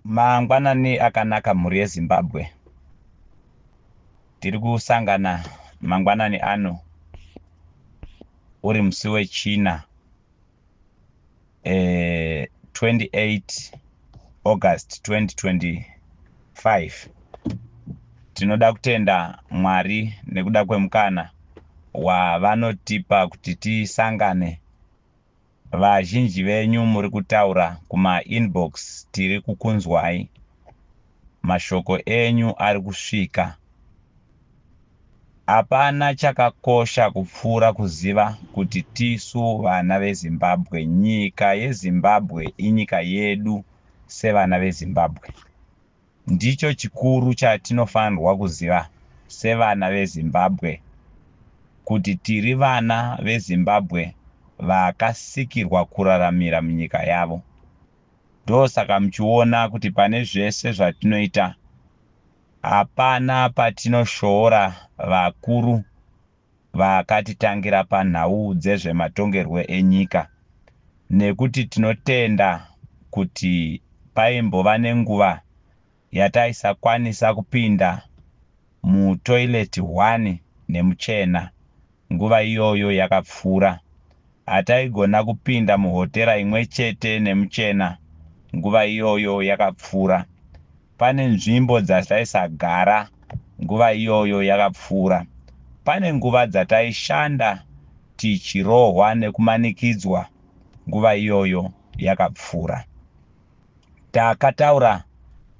Mangwanani akanaka mhuri yeZimbabwe. Tiri kusangana mangwanani ano uri musi weChina 28 August 2025. Tinoda kutenda Mwari nekuda kwemukana wavanotipa kuti tisangane. Vazhinji venyu muri kutaura kumainbox, tiri kukunzwai. Mashoko enyu ari kusvika. Hapana chakakosha kupfuura kuziva kuti tisu vana veZimbabwe. Nyika yeZimbabwe inyika yedu sevana veZimbabwe. Ndicho chikuru chatinofanirwa kuziva sevana veZimbabwe, kuti tiri vana veZimbabwe vakasikirwa kuraramira munyika yavo. Ndosaka muchiona kuti pane zvese zvatinoita hapana patinoshoora vakuru vakatitangira panhau dzezvematongerwo enyika, nekuti tinotenda kuti paimbova nenguva yataisakwanisa kupinda mutoilet 1 nemuchena. Nguva iyoyo yakapfuura. Hataigona kupinda muhotera imwe chete nemuchena. Nguva iyoyo yakapfuura. Pane nzvimbo dzataisagara. Nguva iyoyo yakapfuura. Pane nguva dzataishanda tichirohwa nekumanikidzwa. Nguva iyoyo yakapfuura. Takataura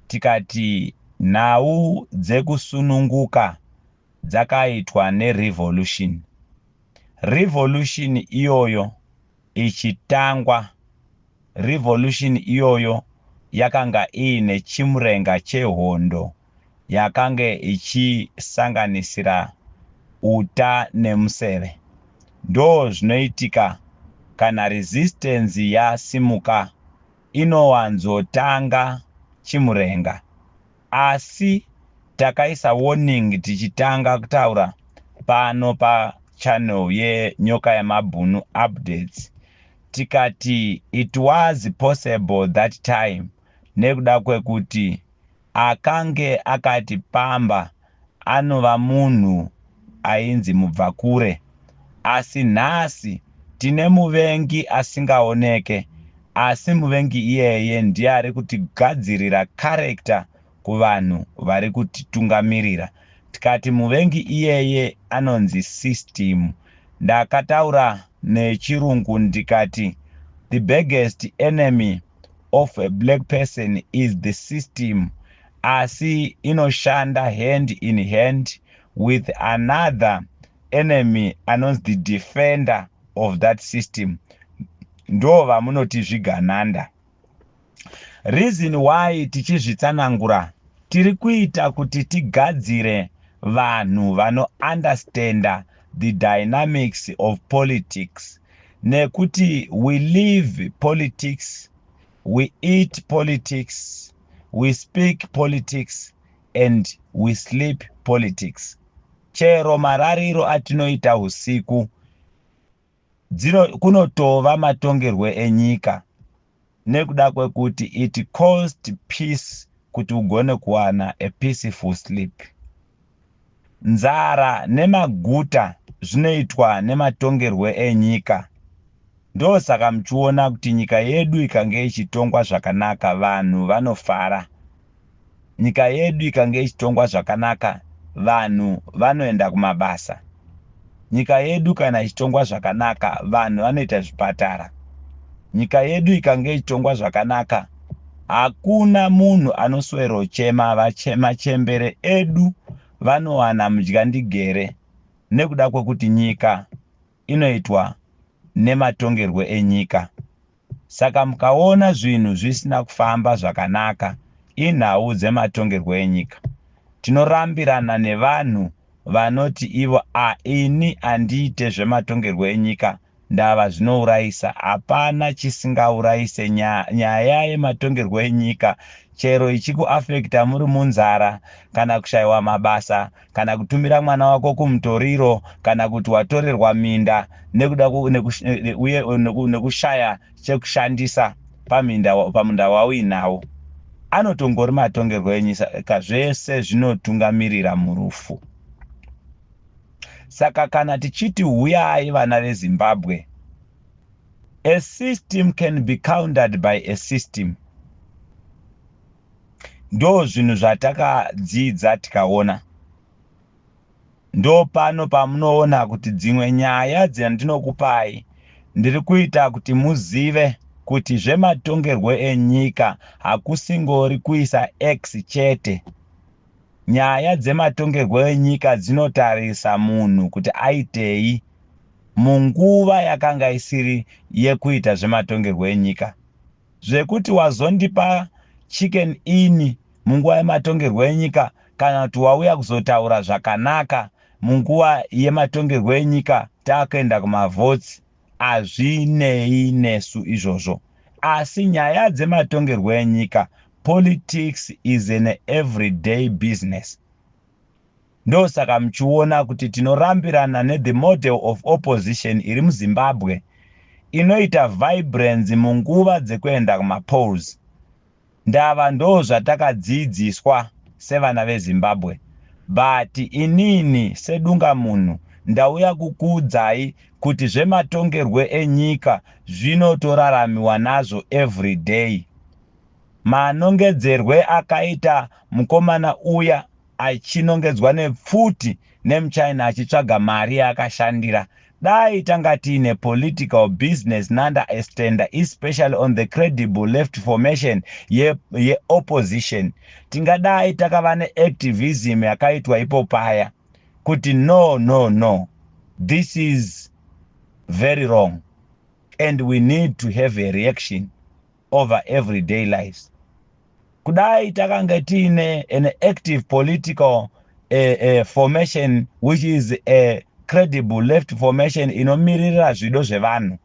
tikati nhau dzekusununguka dzakaitwa nerevolution. Revolution iyoyo ichitangwa, revolution iyoyo yakanga iine chimurenga chehondo yakange ichisanganisira uta nemuseve. Ndo zvinoitika kana resistance yasimuka, inowanzotanga chimurenga. Asi takaisa warning tichitanga kutaura pano pachannel yeNyoka Yamabhunu Updates, tikati it was possible that time nekuda kwekuti akange akati pamba anova munhu ainzi mubvakure. Asi nhasi tine muvengi asingaoneke, asi muvengi iyeye ndiye ari kutigadzirira character kuvanhu vari kutitungamirira. Tikati muvengi iyeye anonzi system. Ndakataura nechirungu ndikati the biggest enemy of a black person is the system, asi inoshanda hand in hand with another enemy anonzi the defender of that system, ndo vamunoti zvigananda. Reason why tichizvitsanangura, tiri kuita kuti tigadzire vanhu vanounderstanda the dynamics of politics, nekuti we live politics, we eat politics, we speak politics and we sleep politics. Chero marariro atinoita usiku kunotova matongerwo enyika, nekuda kwekuti it cost peace kuti ugone kuwana a peaceful sleep. Nzara nemaguta zvinoitwa nematongerwo enyika. Ndosaka muchiona kuti nyika yedu ikange ichitongwa zvakanaka, vanhu vanofara. Nyika yedu ikange ichitongwa zvakanaka, vanhu vanoenda kumabasa. Nyika yedu kana ichitongwa zvakanaka, vanhu vanoita zvipatara. Nyika yedu ikange ichitongwa zvakanaka, hakuna munhu anoswerochema. Machembere edu vanowana mudyandigere nekuda kwekuti nyika inoitwa nematongerwo enyika. Saka mukaona zvinhu zvisina kufamba zvakanaka, inhau dzematongerwo enyika. Tinorambirana nevanhu vanoti ivo, "A, ini handiite zvematongerwo enyika, ndava zvinourayisa." Hapana chisingaurayise. Nyaya yematongerwo enyika, chero ichikuafekta muri munzara, kana kushayiwa mabasa, kana kutumira mwana wako kumutoriro, kana kuti watorerwa minda nekuda uye nekushaya chekushandisa pamunda wauinawo. Anotongori matongerwo enyika, zvese zvinotungamirira murufu. Saka kana tichiti huyai vana veZimbabwe, a system can be countered by a system. Ndo zvinhu zvatakadzidza tikaona. Ndo pano pamunoona kuti dzimwe nyaya dzandinokupai, ndiri kuita kuti muzive kuti zvematongerwo enyika hakusingori kuisa X chete. Nyaya dzematongerwo enyika dzinotarisa munhu kuti aitei munguva yakanga isiri yekuita zvematongerwo enyika. Zvekuti wazondipa Chicken Inn munguva yematongerwo enyika, kana kuti wauya kuzotaura zvakanaka munguva yematongerwo enyika taakuenda kumavhotsi, hazvinei nesu izvozvo. Asi nyaya dzematongerwo enyika, politics is an everyday business. Ndosaka muchiona kuti tinorambirana nethe model of opposition iri muZimbabwe inoita vibrance munguva dzekuenda kumapolls. Ndava ndo zvatakadzidziswa sevana veZimbabwe. But inini sedunga munhu ndauya kukuudzai kuti zvematongerwo enyika zvinotoraramiwa nazvo every day. Manongedzerwe akaita mukomana uya achinongedzwa nepfuti nemuchina achitsvaga mari yaakashandira, dai tanga tiine political business naunderstand, especially on the credible left formation yeopposition, tingadai takava neactivism yakaitwa ipo paya kuti no, no, no, this is very wrong and we need to have a reaction over everyday lives. Kudai takanga tiine an active political formation which is a credible left formation inomiririra zvido zvevanhu,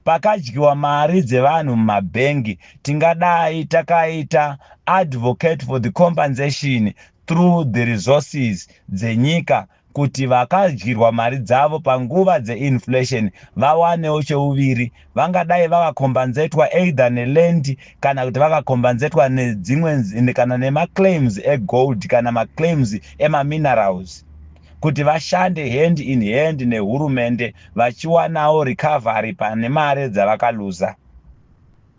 pakadyiwa mari dzevanhu mumabhengi, tingadai takaita advocate for the compensation through the resources dzenyika kuti vakadyirwa mari dzavo panguva dzeinflation vawanewo cheuviri. Vangadai vakakombanzetwa either neland, kana kuti vakakombanzetwa nedzimwe, kana nemaclaims egold, kana maclaims emaminerals, kuti vashande hand in hand nehurumende vachiwanawo recovery pane mari dzavakaluza.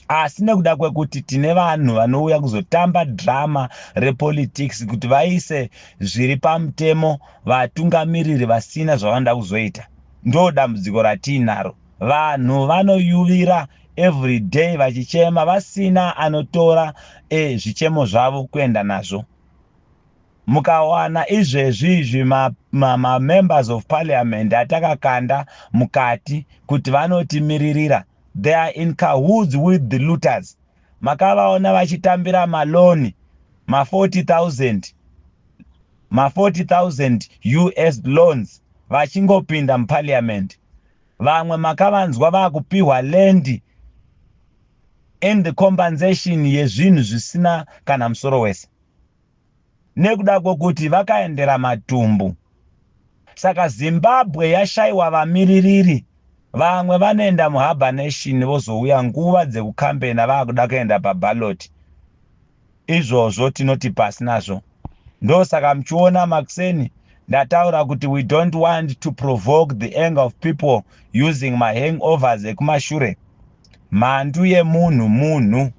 Asi nekuda kwekuti tine vanhu vanouya kuzotamba drama repolitics kuti vaise zviri pamutemo vatungamiriri vasina zvavanoda kuzoita, ndo dambudziko ratiinaro. Vanhu vanoyuvira every day vachichema vasina anotora zvichemo zvavo kuenda nazvo. Mukawana izvezvi izvi mamembers of parliament atakakanda mukati kuti vanotimiririra, they are in cahoots with the looters. Makavaona vachitambira maloan ma40 000, ma40 000 US loans vachingopinda muparliament. Vamwe makavanzwa vakupiwa land in the compensation yezvinhu zvisina kana musoro wese, nekuda kwokuti vakaendera matumbu. Saka Zimbabwe yashayiwa vamiririri. Vamwe vanoenda muhibernation, vozouya nguva dzekukambena vaakuda kuenda paballot. Izvozvo tinoti pasi nazvo. Ndosaka muchiona makuseni ndataura kuti we don't want to provoke the anger of people using mahangovers ekumashure. Mhandu yemunhu munhu.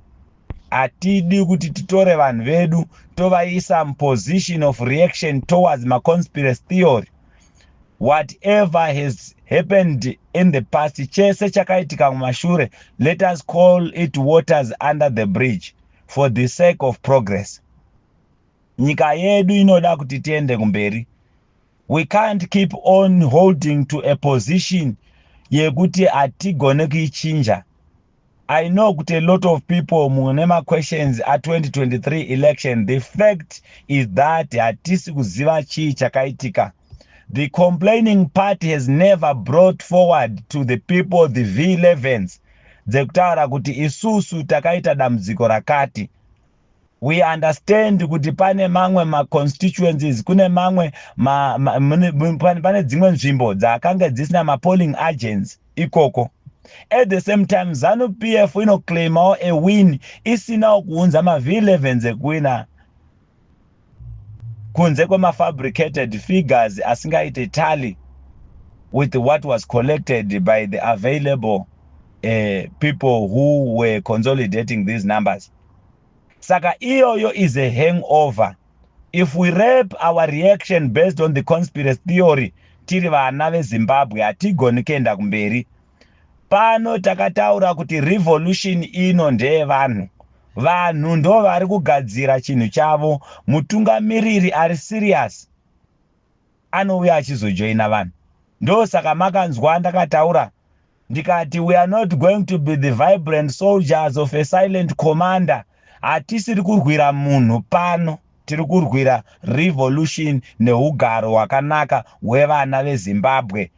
Hatidi kuti titore vanhu vedu tovaisa muposition of reaction towards maconspiracy theory. Whatever has happened in the past, chese chakaitika mumashure, let us call it waters under the bridge for the sake of progress. Nyika yedu inoda kuti tiende kumberi. We can't keep on holding to a position yekuti hatigone kuichinja. I know kuti a lot of people mune maquestions a2023 election. The fact is that hatisi kuziva chii chakaitika. The complaining party has never brought forward to the people the v11s dzekutaura kuti isusu takaita dambudziko rakati. We understand kuti pane mamwe maconstituencies, kune mamwe ma, ma, pane dzimwe nzvimbo dzakanga dzisina mapolling agents ikoko. At the same time, ZANU PF inoclaimawo a win isinawo kuunza maV11s ekuwina, kunze kwemafabricated figures asingaite tally with what was collected by the available people who were consolidating these numbers. Saka iyoyo is a hangover. If we wrap our reaction based on the conspiracy theory, tiri vana veZimbabwe hatigoni kuenda kumberi. Pano takataura kuti revolution ino ndeyevanhu. Vanhu ndo vari kugadzira chinhu chavo. Mutungamiriri ari serious anouya achizojoina vanhu. Ndosaka makanzwa ndakataura ndikati, "We are not going to be the vibrant soldiers of a silent commander." Hatisiri kurwira munhu pano, tiri kurwira revolution neugaro hwakanaka hwevana veZimbabwe.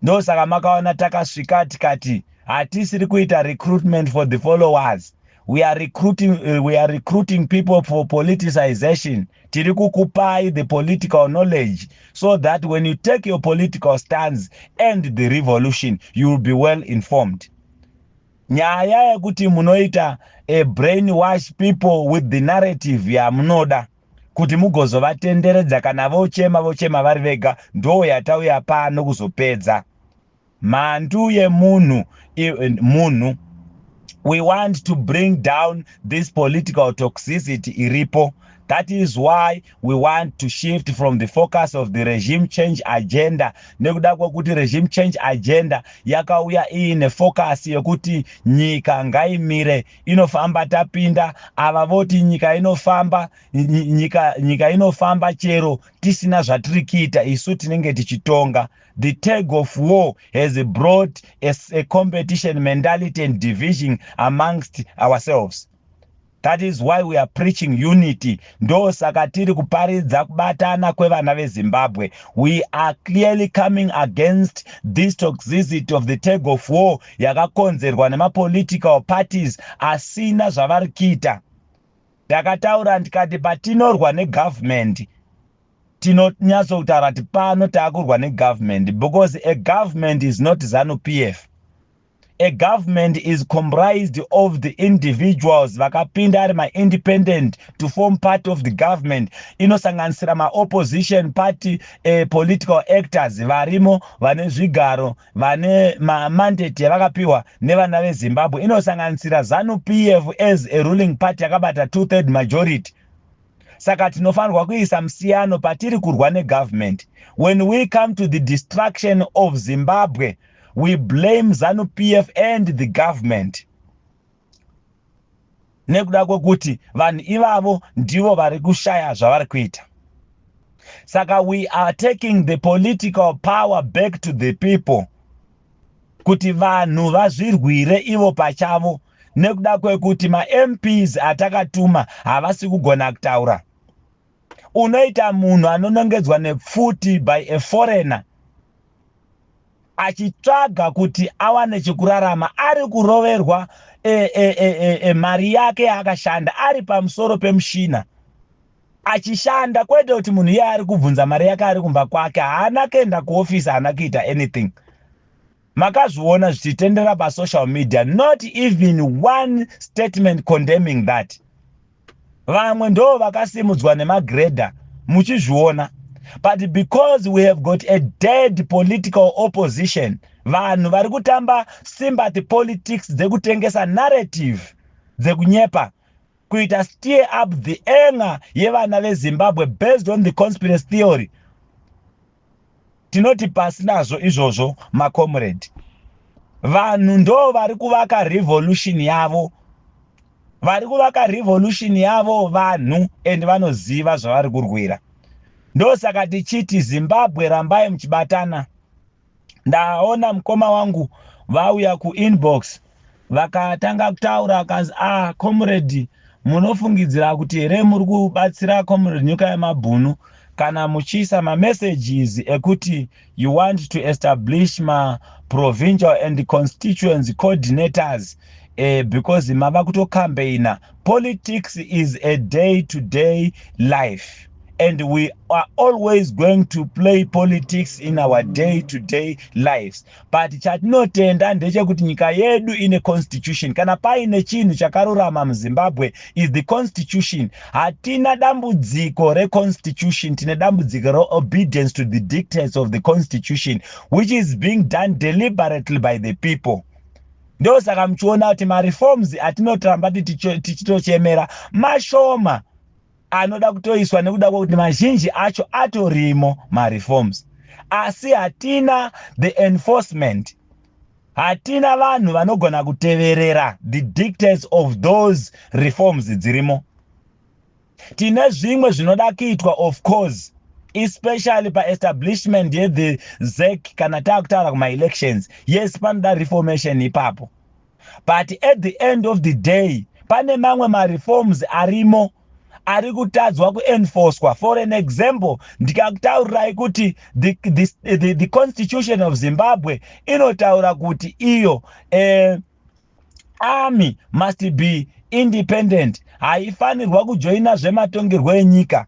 Ndosaka makaona takasvika tikati hatisiri kuita recruitment for the followers, we are recruiting people for politicization. Tiri kukupai the political knowledge so that when you take your political stands and the revolution, you will be well informed. Nyaya yekuti munoita a brain wash people with the narrative yamunoda kuti mugozovatenderedza, kana vochema vochema vari vega, ndo yatauya pano kuzopedza. Mhandu yemunhu munhu. We want to bring down this political toxicity iripo. That is why we want to shift from the focus of the regime change agenda, nekuda kwekuti regime change agenda yakauya iine focus yekuti nyika ngaimire, inofamba tapinda. Ava voti nyika inofamba, nyika inofamba chero tisina zvatiri kuita, isu tinenge tichitonga. The tug of war has brought a competition mentality and division amongst ourselves. That is why we are preaching unity. Ndo saka tiri kuparidza kubatana kwevana veZimbabwe. We are clearly coming against this toxicity of the tug of war yakakonzerwa nemapolitical parties asina zvavari kuita. Ndakataura ndikati patinorwa negovernment, tinonyatsokutaura kuti pano taakurwa negovernment, because a government is not ZANU PF. A government is comprised of the individuals vakapinda ari maindependent to form part of the government. Inosanganisira maopposition party, political actors varimo, vane zvigaro, vane mamandate yavakapiwa nevana veZimbabwe. Inosanganisira ZANU PF as a ruling party yakabata two third majority. Saka tinofanirwa kuisa musiyano patiri kurwa negovernment. When we come to the destruction of Zimbabwe, we blame ZANU PF and the government, nekuda kwekuti vanhu ivavo ndivo vari kushaya zvavari kuita. Saka we are taking the political power back to the people, kuti vanhu vazvirwire ivo pachavo, nekuda kwekuti maMPs atakatuma havasi kugona kutaura. Unoita munhu anonongedzwa nepfuti by a foreigner achitsvaga kuti awane chekurarama, ari kuroverwa mari yake yaakashanda, ari pamusoro pemushina achishanda. Kwete kuti munhu iye ari kubvunza mari yake ari kumba kwake, haana kuenda kuofisi, haana kuita anything. Makazviona zvichitendera pasocial media, not even one statement condemning that. Vamwe ndo vakasimudzwa nemagredha, muchizviona. But because we have got a dead political opposition, vanhu vari kutamba sympathy politics dzekutengesa narrative dzekunyepa, kuita steer up the anger yevana veZimbabwe based on the conspiracy theory, tinoti pasi nazvo izvozvo, macomrade. Vanhu ndo vari kuvaka revolution yavo, vari kuvaka revolution yavo vanhu, and vanoziva zvavari kurwira. Ndosaka tichiti Zimbabwe, rambai muchibatana. Ndaona mukoma wangu vauya kuinbox, vakatanga kutaura, akanzi, "Ah, comrade, munofungidzira kuti here muri kubatsira Comrade Nyoka Yemabhunu kana muchiisa mamessages ekuti you want to establish maprovincial and constituency coordinators, because mava kutocampaigna?" Politics is a day to day life. And we are always going to play politics in our day to day lives, but chatinotenda ndechekuti nyika yedu ine constitution. Kana paine chinhu chakarurama muZimbabwe is the constitution. Hatina dambudziko reconstitution, tine dambudziko reobedience to the dictates of the constitution, which is being done deliberately by the people. Ndosaka muchiona kuti mareforms atinotoramba tichitochemera mashoma anoda kutoiswa, nekuda kwekuti mazhinji acho atorimo mareforms, asi hatina the enforcement, hatina vanhu vanogona kuteverera the dictates of those reforms dzirimo. Tine zvimwe zvinoda kuitwa, of course, especially paestablishment yethe ZEC. Kana taakutaura kumaelections, yes, panoda reformation ipapo, but at the end of the day pane mamwe mareforms arimo ari kutadzwa kuenforcwa. For an example, ndikakutaurirai kuti the constitution of Zimbabwe inotaura kuti iyo army must be independent, haifanirwa kujoina zvematongerwo enyika.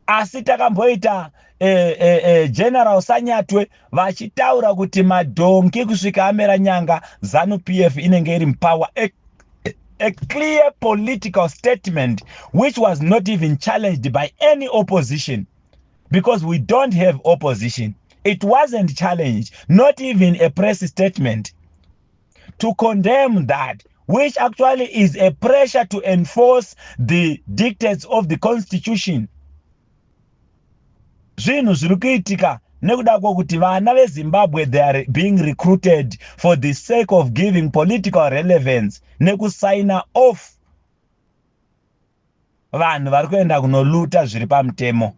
Asi takamboita General Sanyatwe vachitaura kuti madhongi kusvika amera nyanga, ZANU PF inenge iri mupower. A clear political statement which was not even challenged by any opposition, because we don't have opposition. It wasn't challenged, not even a press statement to condemn that, which actually is a pressure to enforce the dictates of the constitution. Zvinhu zviri kuitika nekuda kwokuti vana veZimbabwe, they are being recruited for the sake of giving political relevance nekusaina off vanhu vari kuenda kunoluta zviri pamutemo.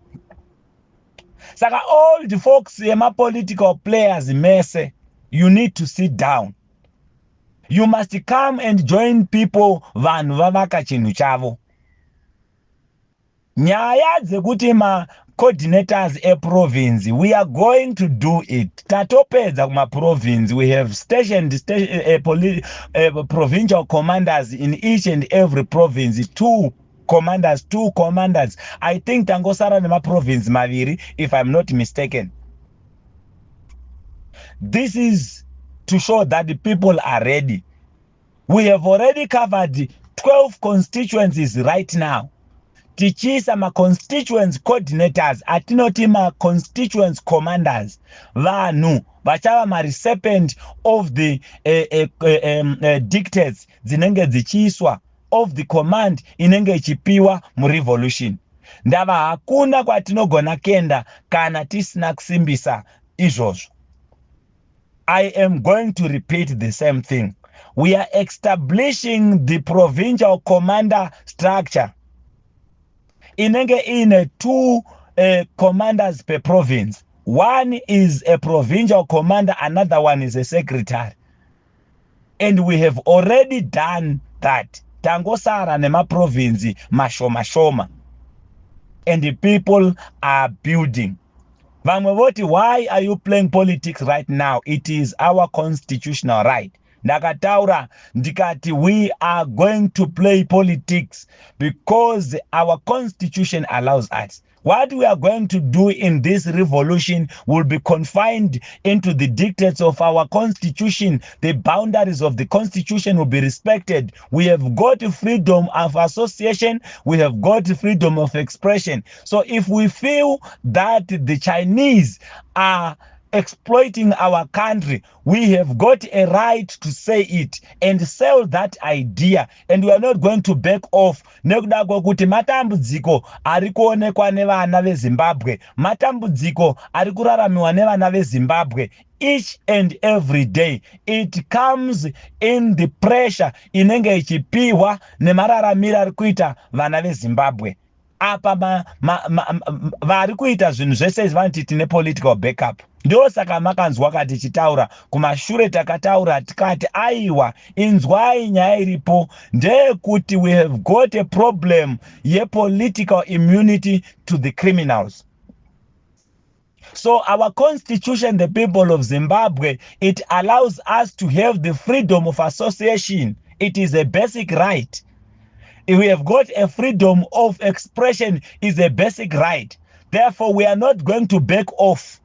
Saka old folks yemapolitical players mese, you need to sit down. You must come and join people. Vanhu vavaka chinhu chavo. Nyaya dzekuti macoordinators eprovince, we are going to do it. Tatopedza kumaprovince. We have stationed provincial commanders in each and every province, two commanders, two commanders. I think tangosara nemaprovince maviri, if I'm not mistaken. This is to show that the people are ready. We have already covered 12 constituencies right now, tichiisa maconstituency coordinators atinoti maconstituency commanders, vanhu vachava marecipient of the dictates dzinenge dzichiiswa, of the command inenge ichipiwa murevolution. Ndava hakuna kwatinogona kuenda kana tisina kusimbisa izvozvo. I am going to repeat the same thing. We are establishing the provincial commander structure inenge iine two commanders per province. One is a provincial commander, another one is a secretary, and we have already done that. Tangosara nemaprovinsi mashoma shoma, and the people are building. Vamwe voti, "Why are you playing politics right now?" It is our constitutional right. Ndakataura ndikati we are going to play politics because our constitution allows us. What we are going to do in this revolution will be confined into the dictates of our constitution. The boundaries of the constitution will be respected. We have got freedom of association, we have got freedom of expression. So if we feel that the Chinese are exploiting our country, we have got a right to say it and sell that idea, and we are not going to back off, nekuda kwekuti matambudziko ari kuonekwa nevana veZimbabwe, matambudziko ari kuraramiwa nevana veZimbabwe each and every day, it comes in the pressure inenge ichipiwa nemararamiro ari kuita vana veZimbabwe. Apa vari kuita zvinhu zvese izvi vanoti tine political backup. Ndosaka makanzwa kati tichitaura kumashure, takataura tikati, aiwa, inzwai, nyaya iripo ndeyekuti we have got a problem yepolitical immunity to the criminals. So our constitution, the people of Zimbabwe, it allows us to have the freedom of association. It is a basic right. We have got a freedom of expression is a basic right. Therefore, we are not going to back off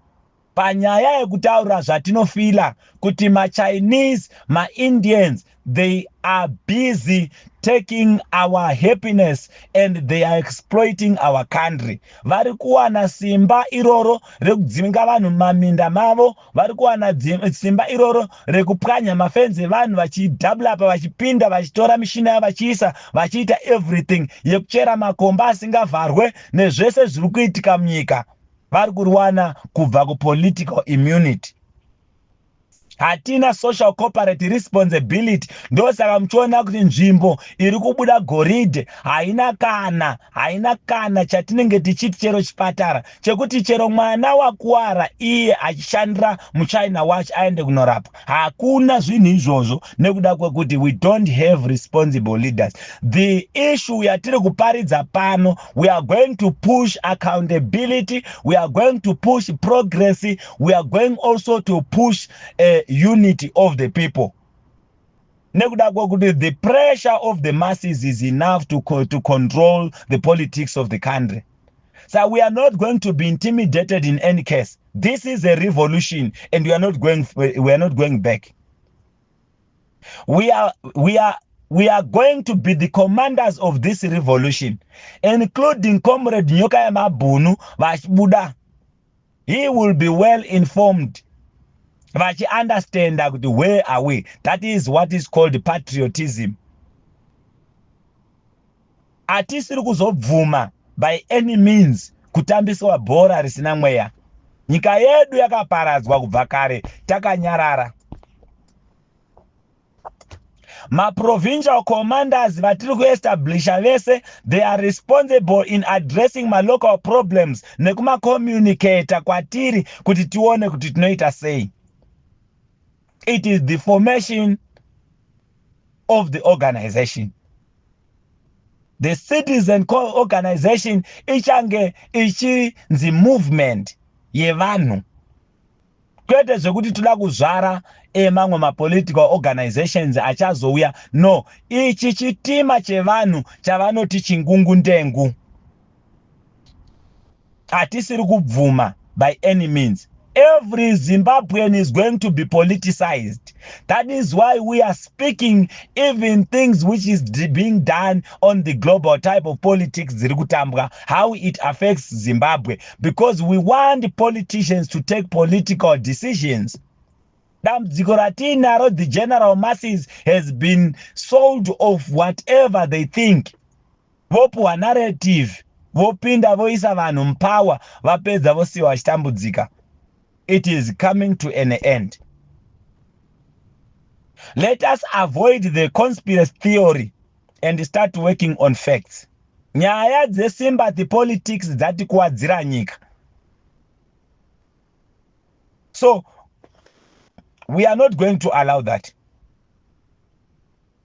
panyaya yekutaura zvatinofila kuti maChinese, maIndians, they are busy taking our happiness and they are exploiting our country. Vari kuwana simba iroro rekudzinga vanhu mumaminda mavo, vari kuwana simba iroro rekupwanya mafenzi evanhu, vachidhabulapa, vachipinda, vachitora mishina yavo, vachiisa, vachiita everything yekuchera makomba asingavharwe, nezvese zviri kuitika munyika vari kuriwana kubva kupolitical immunity. Hatina social corporate responsibility. Ndosaka muchiona kuti nzvimbo iri kubuda goridhe haina kana chatinenge tichiti chero chipatara chekuti chero mwana wakuwara iye achishandira muChina wacho aende kunorapwa. Hakuna zvinhu izvozvo nekuda kwekuti we don't have responsible leaders. The issue yatiri kuparidza pano, we are going to push accountability, we are going to push progress, we are going also to push unity of the people, nekuda kwekuti the pressure of the masses is enough to control the politics of the country. So we are not going to be intimidated in any case. This is a revolution and we are not going back. We are going to be the commanders of this revolution, including Comrade Nyoka Yamabhunu. Vachibuda, he will be well informed, vachiunderstanda kuti where are we. That is what is called patriotism. Hatisiri kuzobvuma by any means kutambiswa bhora risina mweya. Nyika yedu yakaparadzwa kubva kare, takanyarara. Maprovincial commanders vatiri kuestablisha vese, they are responsible in addressing malocal problems nekumacommunicata kwatiri kuti tione kuti tinoita sei. It is the formation of the organization. The citizen organization ichange ichinzi movement yevanhu, kwete zvekuti toda kuzvara emamwe mapolitical organizations achazouya. No, ichi chitima chevanhu chavanoti chingungundengu, hatisiri kubvuma by any means. Every Zimbabwean is going to be politicized. That is why we are speaking even things which is being done on the global type of politics dziri kutambwa, how it affects Zimbabwe, because we want politicians to take political decisions. Dambudziko ratiinaro, the general masses has been sold of whatever they think. Vopuhwa narrative, vopinda, voisa vanhu mupower, vapedza vosiyiwa vachitambudzika. It is coming to an end. Let us avoid the conspiracy theory and start working on facts. Nyaya dzesympathy politics dzatikuwadzira nyika, so we are not going to allow that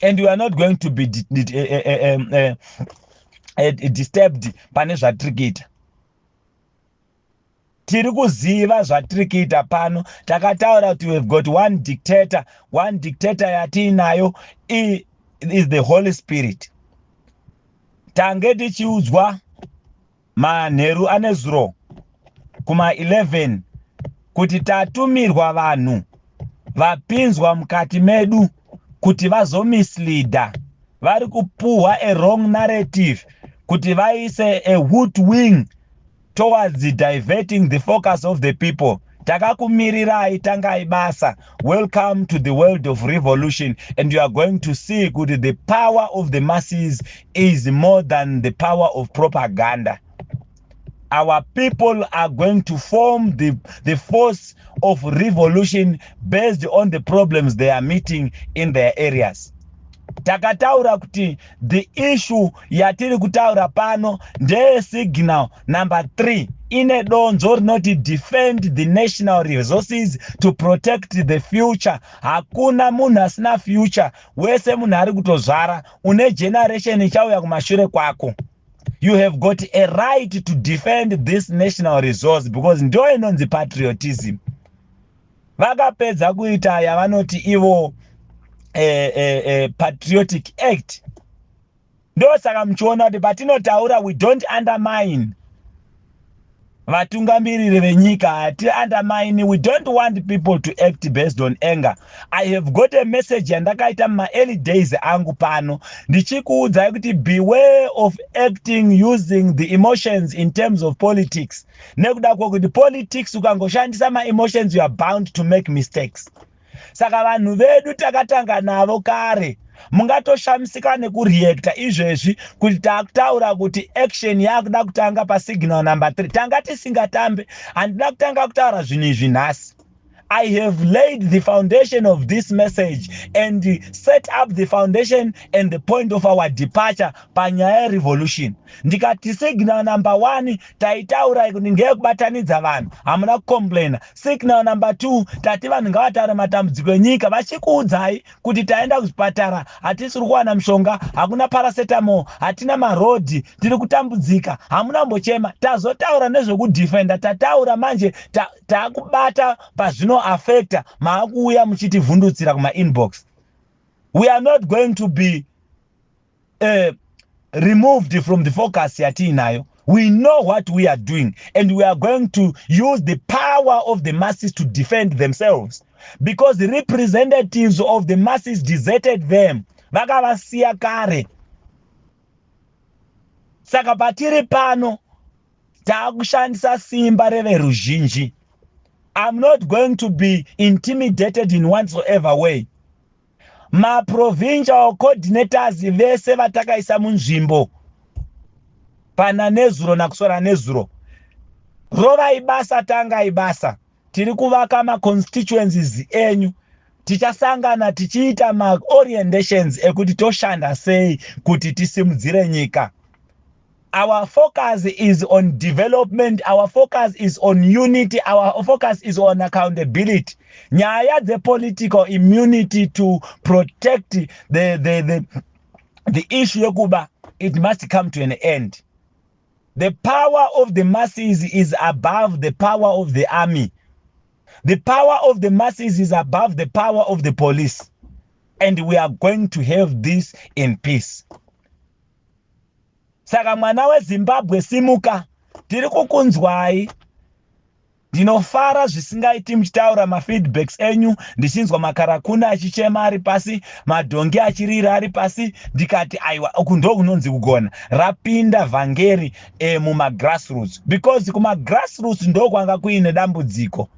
and we are not going to be disturbed pane zvatiri kuita. Tiri kuziva zvatiri kuita pano. Takataura kuti we've got one dictator. One dictator yatiinayo is the Holy Spirit. Tange tichiudzwa manheru anezuro kuma11 kuti tatumirwa vanhu vapinzwa mukati medu kuti vazomisleada. Vari kupuhwa a wrong narrative kuti vaise a hoodwink towards diverting the focus of the people. Takakumirirai, tangai basa. Welcome to the world of revolution, and you are going to see kuti the power of the masses is more than the power of propaganda. Our people are going to form the force of revolution based on the problems they are meeting in their areas. Takataura kuti the issue yatiri kutaura pano ndeyesignal number 3, ine donzo rinoti defend the national resources to protect the future. Hakuna munhu asina future. Wese munhu ari kutozvara, une generation ichauya kumashure kwako. You have got a right to defend this national resource because ndo inonzi patriotism. Vakapedza kuita yavanoti ivo patriotic act. Ndosaka muchiona kuti patinotaura, we don't undermine vatungamiriri venyika, hati undermine. We don't want people to act based on anger. I have got a message yandakaita mumaearly days angu pano ndichikuudzai kuti beware of acting using the emotions in terms of politics, nekuda kwokuti politics ukangoshandisa maemotions, you are bound to make mistakes. Saka vanhu vedu takatanga navo kare. Mungatoshamisika nekureacta izvezvi kuti takutaura kuti action yakuda kutanga pasignal number 3. Tanga tisingatambe. Handida kutanga kutaura zvinhu izvi nhasi. I have laid the foundation of this message and set up the foundation and the point of our departure panyaya yerevolution. Ndikati signal number 1 taitaura kuti ngeyekubatanidza vanhu, hamuna kucomplaina. Signal number 2 tati vanhu ngavataure matambudziko enyika, vachikuudzai kuti taenda kuzvipatara, hatisiri kuwana mushonga, hakuna paracetamol, hatina marodhi, tiri kutambudzika, hamuna kumbochema. Tazotaura nezvekudefenda, tataura manje, taakubata pazvinoafecta, maakuuya muchitivhundutsira kumainbox. We are not going to be removed from the focus yatiinayo. We know what we are doing and we are going to use the power of the masses to defend themselves, because the representatives of the masses deserted them, vakavasiya kare. Saka patiri pano taakushandisa simba reveruzhinji. I'm not going to be intimidated in whatsoever way. Maprovincial coordinators vese vatakaisa munzvimbo pana nezuro nakusora nezuro, rovai basa, tangai basa. Tiri kuvaka maconstituencies enyu. Tichasangana tichiita maorientations ekuti toshanda sei kuti tisimudzire nyika. Our focus is on development, our focus is on unity, our focus is on accountability. Nyaya dzepolitical immunity to protect the issue yekuba, it must come to an end. The power of the masses is above the power of the army. The power of the masses is above the power of the police, and we are going to have this in peace. Saka mwana weZimbabwe, simuka, tiri kukunzwai. Ndinofara zvisingaiti muchitaura mafeedbacks enyu, ndichinzwa makarakuna achichema ari pasi, madhongi achirira ari pasi. Ndikati aiwa, uku ndo kunonzi kugona. Rapinda vhangeri mumagrassroots, because kumagrassroots ndo kwanga kuine dambudziko.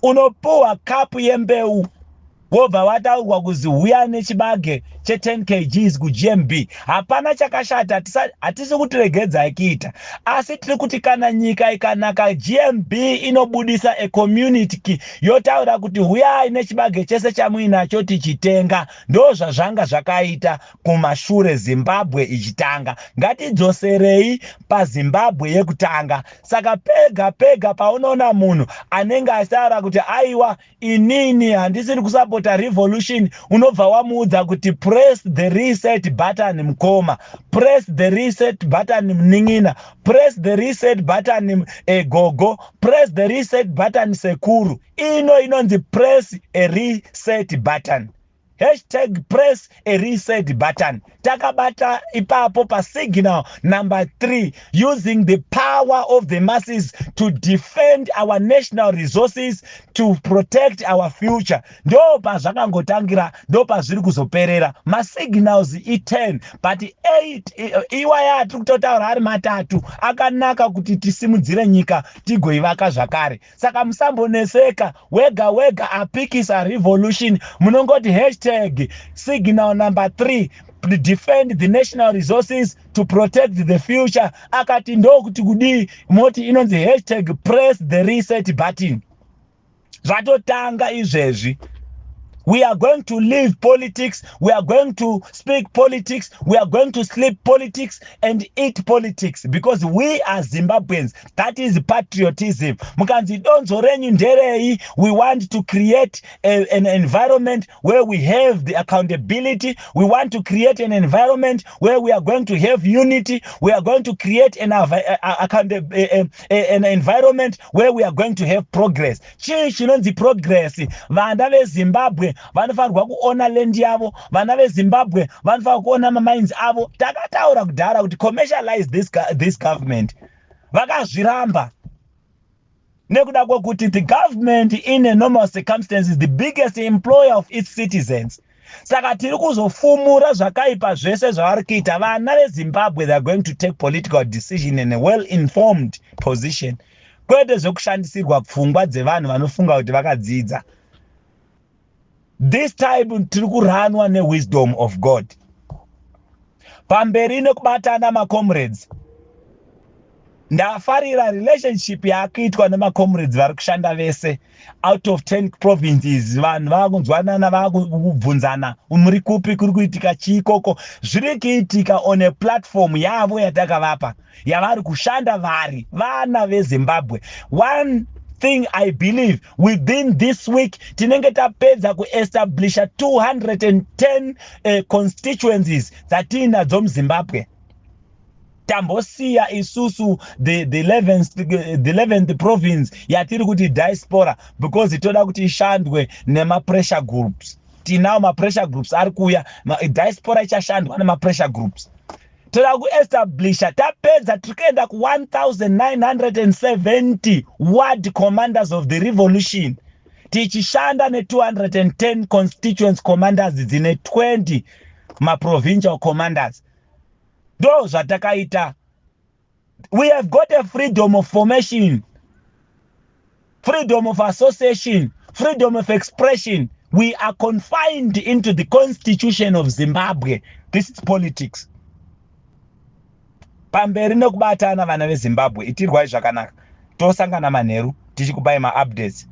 Unopuhwa kapu yembeu, wobva wataurwa kuzi huya nechibage che10 kgs kuGMB. Hapana chakashata, hatisi kutiregedzai kuita, asi tiri kuti kana nyika ikanaka, GMB inobudisa ecommunity yotaura kuti huyai nechibage chese chamuinacho tichitenga. Ndo zvazvanga zvakaita kumashure Zimbabwe ichitanga. Ngatidzoserei paZimbabwe yekutanga. Saka pega pega paunoona munhu anenge achitaura kuti aiwa, inini handisiri kusapota revolution, unobva wamuudza kuti press the reset button mukoma, press the reset button munin'ina, press the reset button egogo, press the reset button sekuru. Ino inonzi press a reset button, #PressAResetButton. Takabata ipapo pasignal number 3, using the power of the masses to defend our national resources, to protect our future. Ndo pazvakangotangira, ndo pazviri kuzoperera. Masignals i10, but 8 iwaya atiri kutotaura ari matatu akanaka kuti tisimudzire nyika, tigoivaka zvakare. Saka musamboneseka. Wega wega apikisa revolution, munongoti #SignalNumber 3, defend the national resources to protect the future. Akati ndokuti kudii, moti inonzi #PressTheResetButton. Zvatotanga izvezvi. We are going to leave politics, we are going to speak politics, we are going to sleep politics and eat politics, because we are Zimbabweans. That is patriotism. Mukanzi donzo renyu nderei, we want to create an environment where we have the accountability. We want to create an environment where we are going to have unity. We are going to create an environment where we are going to have progress. Chii chinonzi progress, vana veZimbabwe? Vanofanirwa kuona land yavo. Vana veZimbabwe vanofanirwa kuona mamines avo. Takataura kudhara kuti commercialize this government. Vakazviramba nekuda kwekuti the government in a normal circumstances the biggest employer of its citizens. Saka tiri kuzofumura zvakaipa zvese zvavari kuita. Vana veZimbabwe, they are going to take political decision in a well informed position, kwete zvekushandisirwa pfungwa dzevanhu vanofunga kuti vakadzidza. This time tiri kuranwa newisdom of God. Pamberi nekubatana, macomrades. Ndafarira relationship yaakuitwa nemacomrades vari kushanda vese out of 10 provinces. Vanhu vakunzwanana, vakubvunzana, muri kupi, kuri kuitika chiikoko. Zviri kuitika on a platform yavo yatakavapa, yavari kushanda vari vana veZimbabwe. One thing I believe, within this week tinenge tapedza kuestablisha 210 constituencies dzatiinadzo muZimbabwe. Tambosiya isusu the 11th province yatiri kuti diaspora, because toda kuti ishandwe nemapressure groups. Tinawo mapressure groups ari kuuya. Diaspora ichashandwa nemapressure groups. Toda kuestablisha. Tapedza, tiri kuenda ku1970 ward commanders of the revolution, tichishanda ne210 constituency commanders dzine 20 maprovincial commanders. Ndo zvatakaita. We have got a freedom of formation, freedom of association, freedom of expression. We are confined into the Constitution of Zimbabwe. This is politics. Pamberi nekubatana, vana veZimbabwe. Itirwai zvakanaka. Tosangana manheru tichikupai maupdates.